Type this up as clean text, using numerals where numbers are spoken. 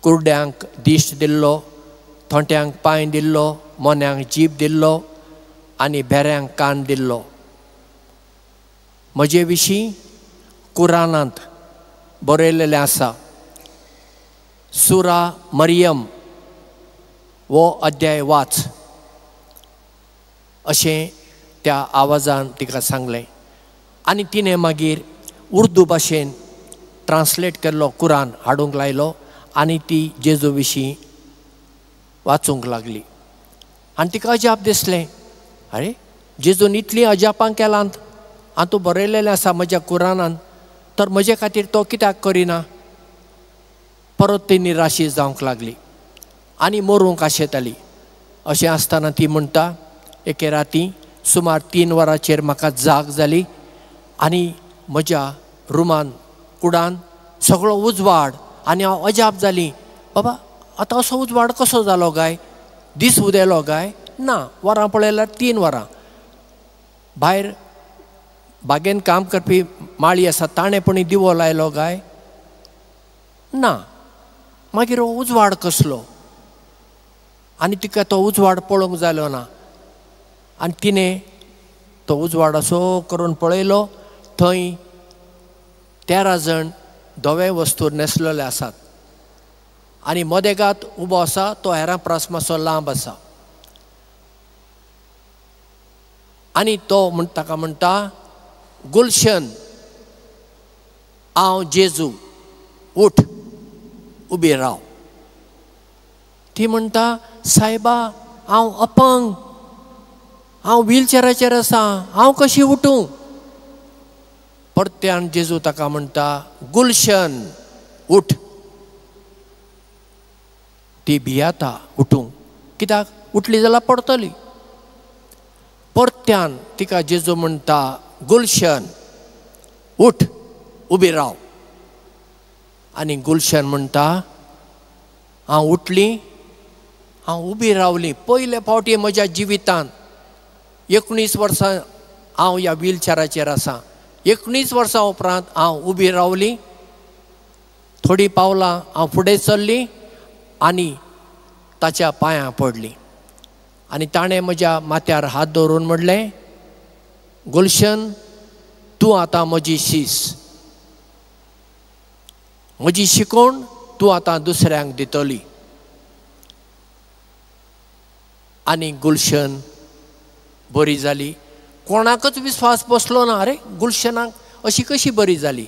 कुरड्यांक दिश्ट दिल्लो, थोंट्यांक पांय दिल्लो, मोन्यांक जीब दिल्लो आनी भेऱ्यांक कान दिल्लो. म्हजे विशीं कुराणांत बरयलेलें आसा. सुरा मरियम हो अध्याय वाच अशें त्या आवाजान तिका सांगलें. आनी तिणें मागीर उर्दू भाशेन ट्रान्सलेट केल्लो कुरान हाडूंक लायलो आनी ती जेजू विशीं वाचूंक लागली. आनी तिका अजाप दिसलें, आरे जेजून इतलीं अजापां केलांत, आनी तूं बरयलेलें आसा म्हज्या कुरानान, तर म्हजे खातीर तो कित्याक करिना? परत ती निराशी जावंक लागली आनी मरूंक आशेताली. अशें आसतना ती म्हणटा, एके राती सुमार 3 वरांचेर म्हाका जाग जाली आनी म्हज्या रुमान कुडान सगळो उजवाड आनी हांव अजाप जाली. बाबा आतां असो उजवाड कसो जालो काय? दीस उदेलो काय? ना, वरां पळयल्यार 3 वरां. भायर बागेन काम करपी माळी आसा, ताणें पणी दिवो लायलो काय? ना. मागीर हो उजवाड कसलो? आनी तिका तो उजवाड पळोवंक जालो ना. आनी तिणें तो उजवाड असो करून पळयलो, थंय 13 जाण धवे वस्तूर न्हेसलेले आसात आनी मदेगात उबो आसा तो हेरां परस मातसो लांब आसा. आनी तो म्हण ताका म्हणटा, गुलशन, हांव जेजू, उठ उबी राव. ती म्हणटा, सायबा हांव अपंग, हांव व्हीलचेराचेर आसा, हांव कशी उठूं? परत्यान जेजू ताका म्हणटा, गुलशन उठ. ती भियाता उठूंक, कित्याक उठली जाल्यार पडटली. परत्यान तिका जेजू म्हणटा, गुलशन उठ उबी राव. आनी गुलशन म्हणटा, हांव उठली, हांव उबी रावली. पयले फावटी म्हज्या जिवितांत 19 वर्सां हांव ह्या व्हीलचेराचेर आसा. 19 वर्सां उपरांत हांव उबी रावली, थोडीं पावलां हांव फुडें चल्ली आनी ताच्या पांयां पडली. आनी ताणें म्हज्या माथ्यार हात दवरून म्हणलें, गुलशन तूं आतां म्हजी शीस, म्हजी शिकवण तूं आतां दुसऱ्यांक दितली. आनी गुलशन बरी जाली. कोणाकच विस्वास बसलो ना, अरे गुलशनाक अशी कशी बरी जाली?